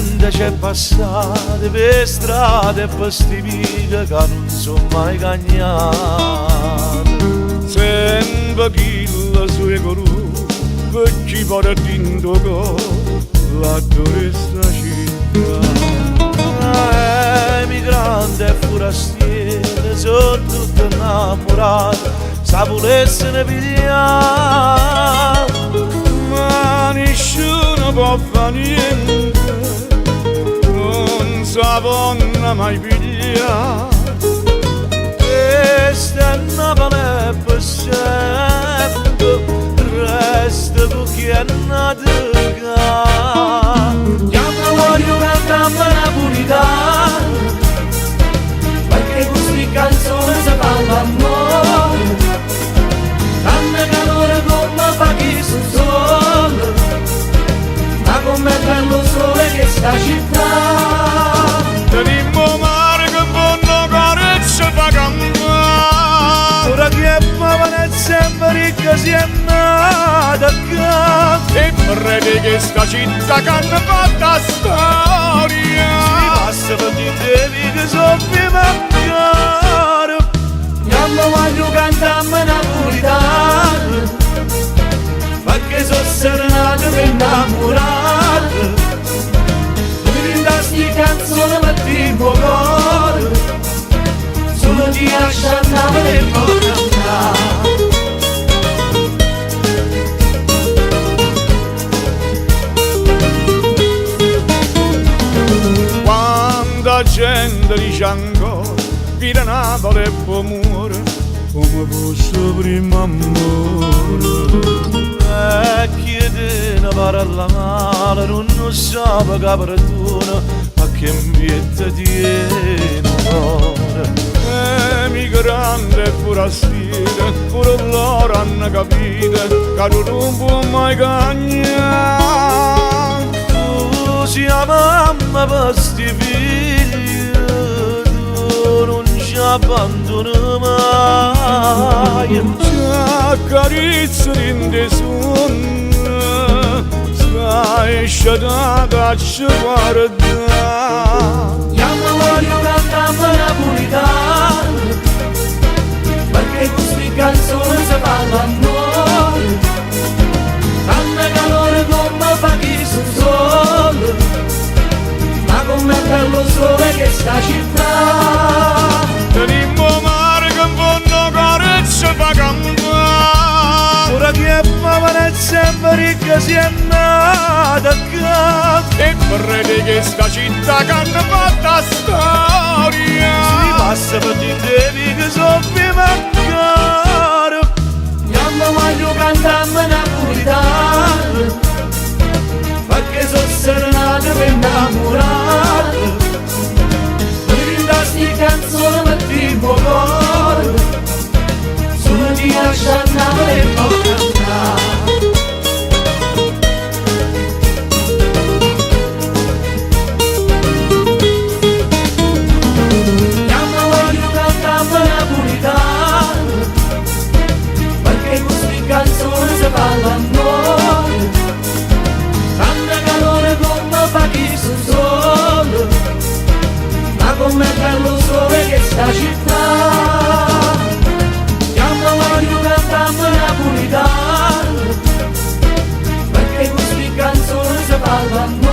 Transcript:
gente c'è passata per strade e per sti viche che non sono mai cagnate. Sempe chillo suo colore, per chi porta dint' 'o core l'addore 'e sta città. Emigrante e furastiere so' tutte 'nnammurate, s' 'a vulessero piglià. Ma nisciuno po' fa niente, nun s' 'a ponno mai piglià. Chesta è Napule pe' sempe, resta cu chi è nato ccà. Jammo guagliù cantammo napulitano, pecché cu 'sti canzone se fa l'ammore. Fanno calore comme fa chistu sole, ma comm'è bello 'o sole 'e chesta città. Tenimmo 'o mare che 'nfunn' 'o core ce fa campà. Ora chi è giovane è sempre ricco si è nato ccà. E prete 'e chesta città c'hanno fatto 'a storia. Si passa pe dint' 'e viche so' vive ancora. Jammo guagliù cantammo napulitano, pecché so' serenate pe' 'nnammurate. Dint' 'a 'sti canzone mettimmo 'o core, sulo chi nasce a Napule po' cantà. Quanta gente dice ancora, vire Napoli e po' muore, comme fosse 'o primmo ammore. E chi te ne parla male nun 'o ssape ca perdona a chi 'mpietto tiene 'o core. Emigrante e furastiere, pure loro hanno capito ca tu nun può mai cagnà. Tu si 'a mamma pe 'sti figli, tu nun ce abbandune maje. C'accarizze dint' 'e suonne, staje scetata a ce guardà. Jammo guagliù cantammo napulitano, pecché cu 'sti canzone se fa l'ammore. Fanno calore comme fa chistu sole, ma comm'è bello 'o sole 'e chesta città. Tenimmo 'o mare che 'nfunn' 'o core ce fa campà. Ora chi è giovane è sempre ricco si è nato ccà. E prete 'e chesta città c'hanno fatto 'a storia. Si passa pe dint' 'e viche so' vive ancora. Jammo guagliù cantammo napulitano, pecché so' serenate pe' 'nnammurate. Dint' 'a 'sti canzone mettimmo 'o core, sulo chi nasce a Napule po' cantà. Jammo guagliù cantammo napulitano, pecché cu 'sti canzone se fa l'ammore. Fanno calore comme fa chistu sole, ma comm'è bello 'o sole 'e chesta città. Jammo guagliù cantammo napulitano, pecché cu 'sti canzone se fa l'ammore.